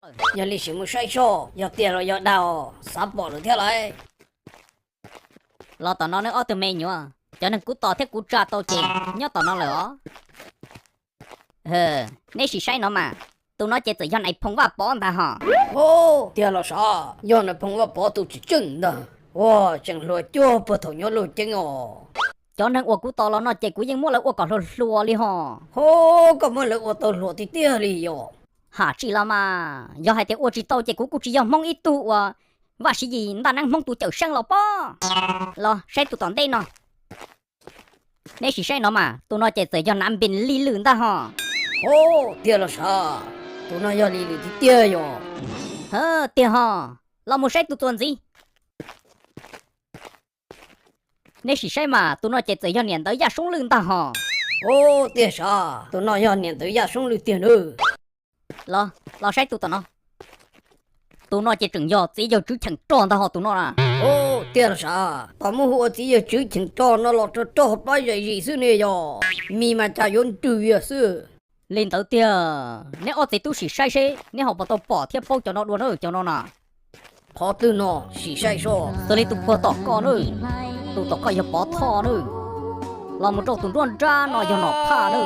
Yog li sim mus saib soj yog tiag los yog dag, xav pom lawm thiab lauj. Los tom no nawb ob tug me nyuam, cov neeg kuv tos thiab kuv tsa tau ces nyob tom no lawm os. Neb sim saib no mas, tus no ces txawm yog Nais Phoo Vaj Pov ntag hos. Tiag los sav, yog Nais Phoo Vaj Pov tus tseem tseem ntag. Ua, tseem hluas cuag puag thaum nyob Luj Ceeb os. Cov neeg uas kuv tos los no ces kuv yeej muab lawv ua kom hluas hluas li hos. Ho, koj muab lawv ua tau hluas tiag tiag li yom? Ham tsis los mas, yog hais tias ua tsis tau ces kuv kuj tsis yog Hmoob ib tug uas Vaj Siv Yim ntaj neeb Hmoob tus cawm seej los pob. Los saib tus tom ntej no. Neb sim saib no mas, tus no ces txawm yog Nav Npes Lis Lwm ntag hos. Ho, tiag los sav, tus no yog Lis Lwm tiag tiag yom? Tiag hos, los mus saib tus txuas ntxiv. Neb sim saib mas, tus no ces txawm yog niam ntawd Yaj Soob Lwj ntag hos. Tiag sav, tus no yog niam ntawd Yaj Soob Lwj tiag nawb. Los, los saib tus tom no. Tus no ces tseem yog txiv yawg Tswv Cheem Rog ntag hos tus no na. Tiag los sav, tos muab hu ua txiv yawg Tswv Cheem Rog no los rog rog pab zais zis xwb ne yom? Mis mas cas yuav nrwg vias xwb. Li ntawd tiag, neb ob txiv tub sim saib seb neb ho puas tau pom thiab paub cov no dua na, cov no na. Qhov twg no? Sim saib soj. Xws li tus puag tom koj na, tus tom koj yog Pov Thoj na, los mus rau tus nruab nrab no yog Nom Phaj na,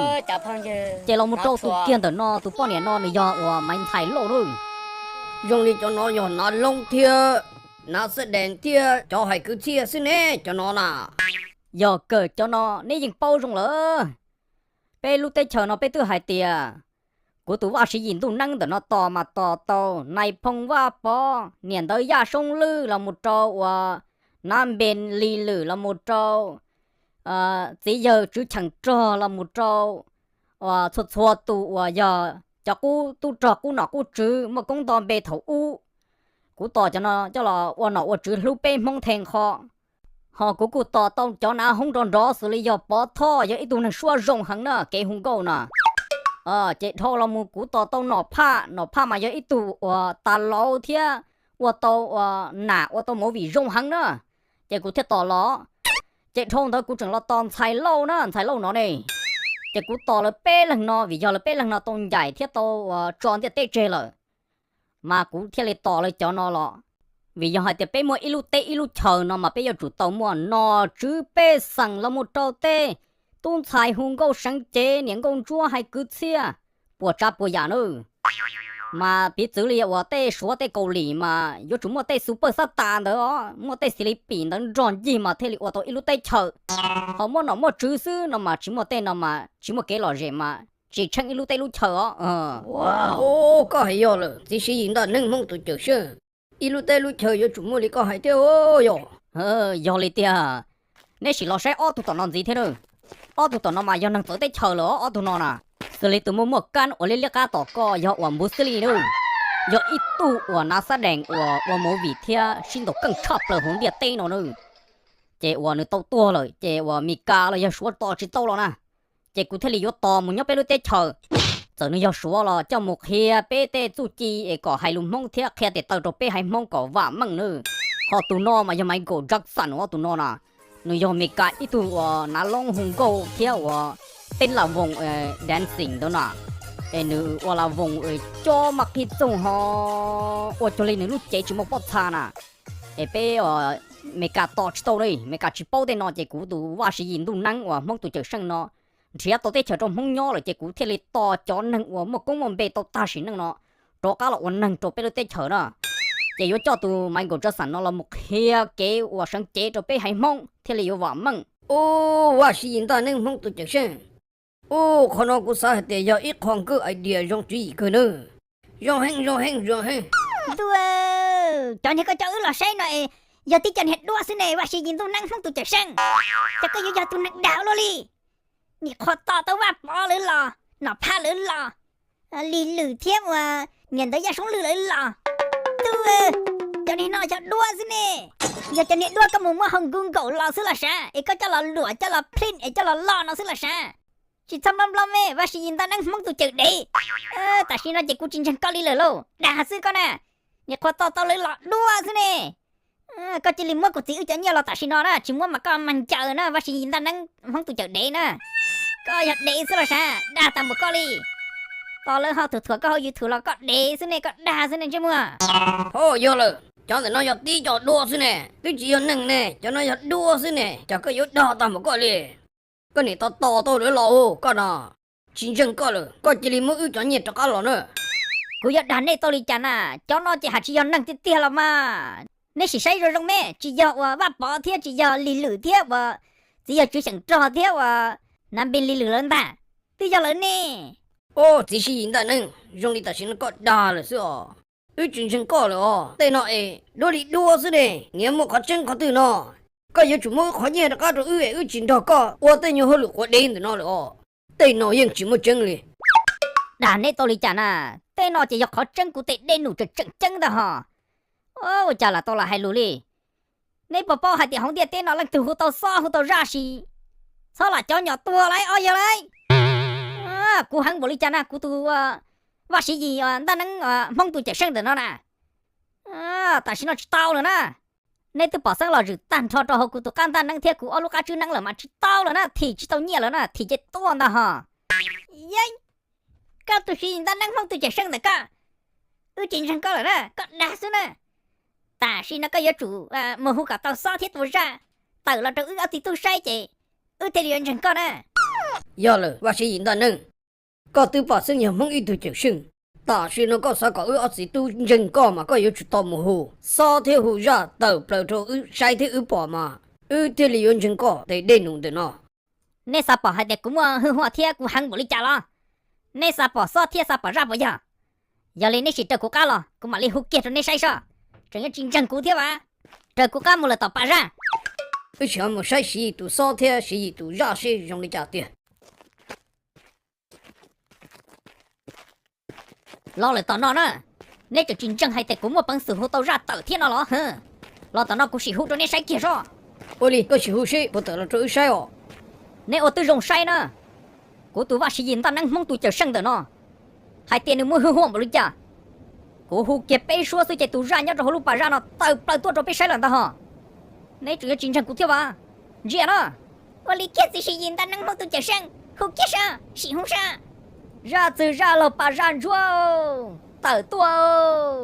ces los mus rau tus kiag ntawm no tus poj niam no nws yog uas Maiv Ntxhais Lauj na. Zoo li cov no yog Nav Loob thiab Nav Xab Dees thiab cov hais kwv txhiaj xwb ne cov no na. Yog kawg cov no neb yeej paub zoo lawm. Peb lub teb chaws no peb twb hais tias kuv tus Vaj Siv Yim ntuj neeb ntawm no tos mas tos tau Nais Phoo Vaj Pov, niam ntawd Yaj Soob Lwj los mus rau uas Nav Npes Lis Lwm los mus rau txiv yawg Tswv Cheem Rog los mus rau uas txhua txhua tus uas yog cov qub tub rog qub nom qub tswv muaj koob nto npe thaum ub. Kuv tos cov no coj los ua nom ua tswv hlub peb Hmoob theej qho. Ho kuv kuj tos tau cov nav hoob nrov nrov xws li yog Pov Thoj yog ib tug neeg suab zoo heev na kev hu nkauj na. Ces dhau los mus kuv tos tau Nom Phaj, Nom Phaj mas yog ib tug uas tas lauv thiab ua tau uas nam ua tau movie zoo heev na. Ces kuv thiaj tos los. Ces dhau ntawd kuv tseem los tos Ntxhais Lauj na, Ntxhais Lauj no ne. Ces kuv tos lawv peb leeg no vim yog lawv peb leeg no tau ncaim thiab tau uas tso ntiaj teb tseg lawm, mas kuv thiaj li tos lawv cov no los. Vim yog hais tias peb muaj ib lub teb ib lub chaw no mas peb yuav tsum tau muaj nom tswv pej xeem los mus rau tej tub ntxhais hu nkauj seev cev, niam nkauj ntsuab hais kwv txhiaj, puas tsav puas yam nawb. Mas piv txwv li uas tej Suav tej Kaus Lim mas yuav tsum muaj tej super star ntawd os, muaj tej xis li pim ntawd nrog ncig mas thiaj li ua tau ib lub teb chaws. Ho muaj nom muaj tswv xwb no mas tsis muaj tej no mas tsis muaj kev lom zem mas tsis tsheej ib lub teb lub chaw os. Koj hais yog lawm, txiv Siv Yim ntaj neeb Hmoob tus cawm seej, ib lub teb lub chaw yuav tsum muaj li koj hais thiab yog. Yog li tiag, neb sim los saib ob tug tom no ntxiv thiab na. Ob tug tom no mas yog neeg txawv teb chaws lawm os ob tug no na. Xws li tus muaj muaj kab uas liab liab qab tom koj yog uas Npuv Xib Lij na, yog ib tug uas nav xab dees uas ua movie thiab sib ntaus keej tshaj plaws hauv ntiaj teb no na. Ces uas nws tau tuag lawm ces uas Mes Kas los yog Suav tos tsis tau los na, ces kuv thiaj li yuav tos mus nyob peb lub teb chaws. Txawm nws yog Suav los coj mus qhia peb tej txuj ci es kom hais lus Hmoob thiab qhia tes taw rau peb haiv Hmoob kom vam meej na. Ho tus no mas yog Michael Jackson os, tus no na, nws yog Mes Kas ib tug uas nav loob hu nkauj thiab uas tab laj voos dancing ntawd na. Es nws ua laj voos cob maj qhib txoog ho ua cuag li nws lub cev tsis muaj pob txha na. Es peb Mes Kas tos tsis tau li, Mes Kas tsis paub tej no ces kuv tus Vaj Siv Yim ntuj neeb uas Hmoob tus cawm seej no nrhiav tau teb chaws rau Hmoob nyob lawm ces kuv thiaj li tos cov neeg uas muaj koob muaj npe tau tag sim neej no rov qab los ua neeg rau peb lub teb chaws na. Ces yuav coj tus Michael Jackson no los mus qhia kev uas seev cev rau peb haiv Hmoob thiaj li yuav vam meej. Ub, Vaj Siv Yim ntaj neeb Hmoob tus cawm seej, ub, qhov no kuv xav hais tias yog ib qho good idea zoo tswv yim kawg nawb. Zoo heev, zoo heev, zoo heev. Ntuj, cov niag koj coj wb los saib no es yog tib co niag duab xwb ne, Vaj Siv Yim ntuj neeb Hmoob tus cawm seej, ces koj yuav yog tus neeg dag luaj li. Nim qhuav tos tau Vaj Pov lawv los, Nom Phaj lawv los, Lis Lwm thiab uas niam ntawd Yaj Soob Lwj lawv los. Ntuj, cov niag no cov duab xwb ne. Yog cov niag duab koj mus muab hau nkaus los xwb los sav, es koj coj los luam coj los plin es coj los lo no xwb los sav. Tsis txhob nplob nplob me, Vaj Siv Yim ntaj neeb Hmoob tus cawm dev. Tam sim no ces kuv tsis ntseeg koj li lawm lauj, dag xwb koj na. Nim qhuav tos tau lawv los duab xwb ne. Koj cia li muab kuv txiv wb cov nyiaj los tam sim no na, tsis muab mas koj mag ncaws na, Vaj Siv Yim ntaj neeb Hmoob tus cawm dev na. Koj yog dev xwb los sav, dag tas npaum koj li. Tos lawv ho thuam thuam koj hauv YouTube los koj dev xwb ne, koj dag xwb ne ntsej muag. Ho yog lawm, cov ntawm no yog tib co duab xwb ne, twb tsis yog neeg ne, cov no yog duab xwb ne, cas koj yuav dag tag npaum koj li. Koj niam tos tos tau lawv los ua koj no, tsis ntseeg koj lawm, koj cia li muab wb cov nyiaj rov qab los na. Kuv yuav dag nej tau li cas na, cov no ces hais tsis yog neeg tiag tiag los mas. Nej sim saib zoo zoo me, tsis yog uas Vaj Pov thiab tsis yog Lis Lwm thiab uas txiv yawg Tswv Xyeem Rog thiab uas Nav Npis Lis Lwm lawv ntag, twb yog lawv ne. Ub, txiv Siv Yis Ntaj Neeb, zoo li tam sim no koj dag lawm xwb os. Wb tsis ntseeg koj lawm os, tej no es duab li duab xwb ne, nyias muaj qhov tseeb qhov twg no. Koj yuav tsum muab wb qhov nyiaj rov qab rau wb es wb tsis nrog koj ua tej nyuag hauj lwm quav dev ntawm no lawm os. Tej no yeej tsis muaj tseeb li. Dag neb tau li cas na, tej no ces yog qhov tseeb kuv tes dej num tseem tseem ceeb ntag hos. Ua cas lam tau lam hais lus li. Neb puas paub hais tias hauv ntiaj teb no leej twg hu tau xob hu tau zaj sis txhob lam cov nyom tuag lauj, ob yawg lauj. Kuv heev npaum li cas na, kuv tus Vaj Siv Yis Ntaj Neeb Hmoob tus cawm seej ntawm no na, tam sim no tsis tau lawm na. Neb twb pom xeeb los zwm tag nrho rau hauv kuv tus qab ntaj neeb thiab kuv ob lub qab tswb neeb lawm mas tsis tau lawm na, thim tsis tau nyiaj lawm na, thim ces tuaj ntag hos. Yeeb, koj tus Siv Yis Ntaj Neeb Hmoob tus cawm seej ntawm koj, wb tsis ntseeg koj lawm na, koj dag xwb na. Tam sim no koj yuav tsum mus hu kom tau xob thiab tua zaj tawm los rau wb ob txiv tub saib ces wb thiaj li yuav ntseeg koj na. Yog lawm Vaj Siv Yis Ntaj Neeb, koj twb pom xeeb yog Hmoob ib tug cawm seej, tam sim no koj xav kom wb ob txiv tub ntseeg koj mas koj yuav tsum tau mus hu xob thiab hu zaj tawm plaws rau wb saib thiab wb pom mas wb thiaj li yuav ntseeg koj tes dej num ntawm no. Neb xav pom hais tias kuv muaj hwj huam thiab kuv heev npaum li cas los? Neb xav pom xob thiab xav pom zaj puas yog? Yog li neb sim raws kuv qab los kuv mam li hu kiag rau neb saib soj. Tseem yuav tsis ntseeg kuv thiab vas. Raws kuv qab mus lawm tom pas zaj. Wb sim ho mus saib Siv Yis tus xob thiab Siv Yis tus zaj seb zoo li cas tiag. Los lawm tom no na, neb tseem tsis ntseeg hais tias kuv muaj peev xwm hu tau zaj tawm thiab no los? Los tom no kuv sim hu rau neb saib kiag soj. Ua li koj sim hu seb puas tawm los rau wb saib os. Neb ua twb zoo saib na, kuv tus Vaj Siv Yis Ntaj Neeb Hmoob tus cawm seej ntawm no, hais tias nws muaj hwj huam npaum li cas. Kuv hu kiag peb suab xwb ces tus zaj nyob rau hauv lub pas zaj no tawm plaws tuaj rau peb saib lawm ntag hos. Neb tseem yuav tsis ntseeg kuv thiab vas. Ntsia na. Ua li kiag txiv Siv Yis Ntaj Neeb Hmoob tus cawm seej, hu kiag soj, sim hu soj. Zaj txwg zaj laug pas zaj ntsuab, tawm tuaj.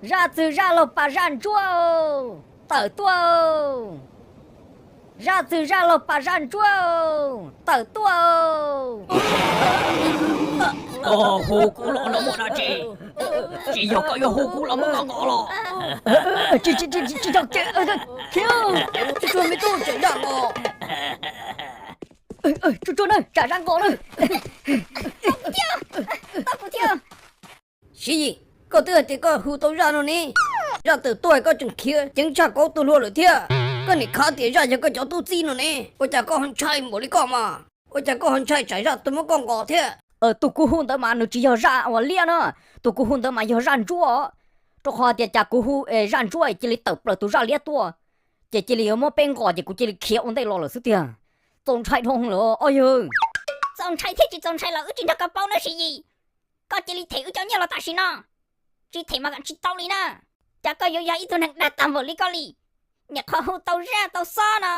Zaj txwg zaj laug pas zaj ntsuab, tawm tuaj. Zaj txwg zaj laug pas zaj ntsuab, tawm tuaj. Koj hu kuv los no muaj dab tsi? Tsis yog koj yuav hu kuv los muaj koj nqos los? Tsis, tsis, tsis, tsis, tsis, khiav, tsuag tsuag me tub, tsam zaj nqos. Tsuag tsuag na, tsam zaj nqos na. Siv Yis, koj twb hais tias koj hu tau zaj no ne, zaj tawm tuaj koj tseem khiav ceev tshaj kauv tua hlua lawm thiab. Koj niam khav tias zaj yog koj cov tub txib no ne, ua cas koj ho ntshai npaum li koj mas? Ua cas koj ho ntshai tsam zaj tuaj muab koj nqos thiab? Tus kuv hu ntawd mas nws tsis yog zaj uas liab na, tus kuv hu ntawd mas yog zaj ntsuab. Rau qhov tias cas kuv hu zaj ntsuab cia li tawm plaws tus zaj liab tuaj, ces cia li yuav muab peb nqos ces kuv cia li khiav ua ntej los lawm xwb tiag. Txaus ntshai dhau lawm os yawg. Txaus ntshai thiab tsis txaus ntshai los wb tsis nrog koj paub na Siv Yis. Koj cia li them wb cov nyiaj los tam sim no, tsis them mas kam tsis tau li na. Cas koj yuav yog ib tug neeg dag tag npaum li koj li? Niam qhov hu tau zaj tau xob no,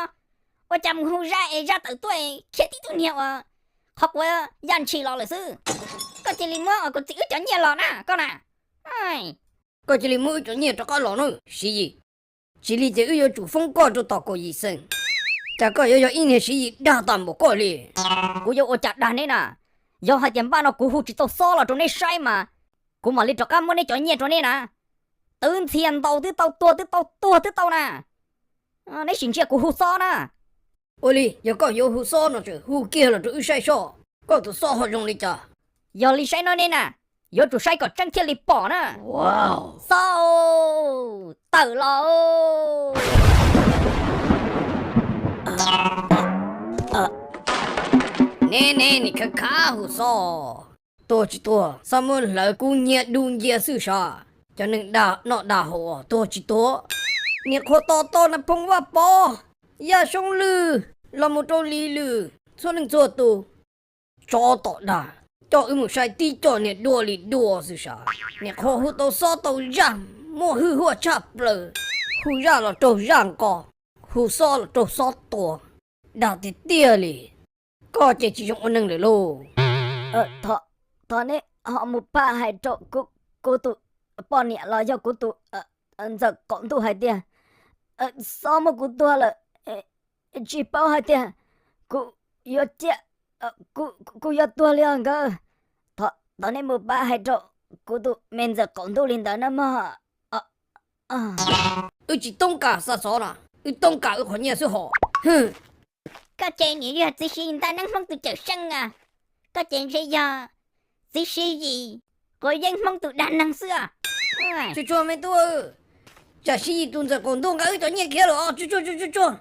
ua cas mus hu zaj es zaj tawm tuaj khiav tib tug niag uas qhov quav yaj ntshis los lawm xwb. Koj cia li muab uas kuv txiv wb cov nyiaj los na koj na. Koj cia li muab wb cov nyiaj rov qab los na Siv Yis. Tsis li ces wb yuav tsum foob koj rau tom kaum yim xeem. Cas koj yuav yog ib niag Siv Yis dag tag npaum koj li? Kuv yuav ua cas dag neb na? Yog hais tias npaj no kuv hu tsis tau xob los rau neb saib mas kuv mam li rov qab muab neb cov nyiaj rau neb na. Twv ntxhias ntaus twb tau, tuag twb tau, tuag twb tau na. Neb sim ntsia kuv hu xob na. Ua li yog koj yuav hu xob no ces hu kiag los rau wb saib soj, koj tus xob ho zoo li cas? Yog li saib no neb na, yuav tsum saib kom tseeb thiaj li pom na. Xob, tawm los. Neb, neb nim khav khav hu xob, tuag tsis tuag xob muab hlawv kub hnyiab dub nciab xwb sav. Cov neeg dag noj dag haus tuag tsis tuag, niam qhuav tos tos na phooj Vaj Pov, Yaj Soob Lwj, los mus rau Lis Lwm txhua leej txhua tus, tsov tom dag, coj wb mus saib tib co niag dua li dua xwb sav. Niam qhuav hu tau xob tau zaj, muaj hwj huaj tshaj plaws, hu zaj los raug zaj nqos, hu xob los raug xob tua, dag tiag tiag li. Koj ces tsis zoo ua neeg lawm lauj. thov neb ho mus pab hais rau kuv tus poj niam los yog kuv tus ntxawm qaum ntuj hais tias, xob muab kuv tuag lawm, tsis paub hais tias kuv yuav ciaj, kuv yuav tuag li os nkawd. Thov neb mus pab hais rau kuv tus me ntxawm qaum ntuj li ntawd na mog. Wb tsis toob kam xa xov na, wb toob kam wb qhov nyiaj xwb hos. Koj ces niam yog txiv Siv Ntaj Neeb Hmoob tus cawm seej a, koj ces ntshe yog txiv Siv Yim Quav Yeeb Hmoob tus dag neeg xwb. Tsuag tsuag me tub, tsam Siv Yim tus ntxawm qaum ntuj nqa wb cov nyiaj khiav lawm os, tsuag tsuag tsuag tsuag.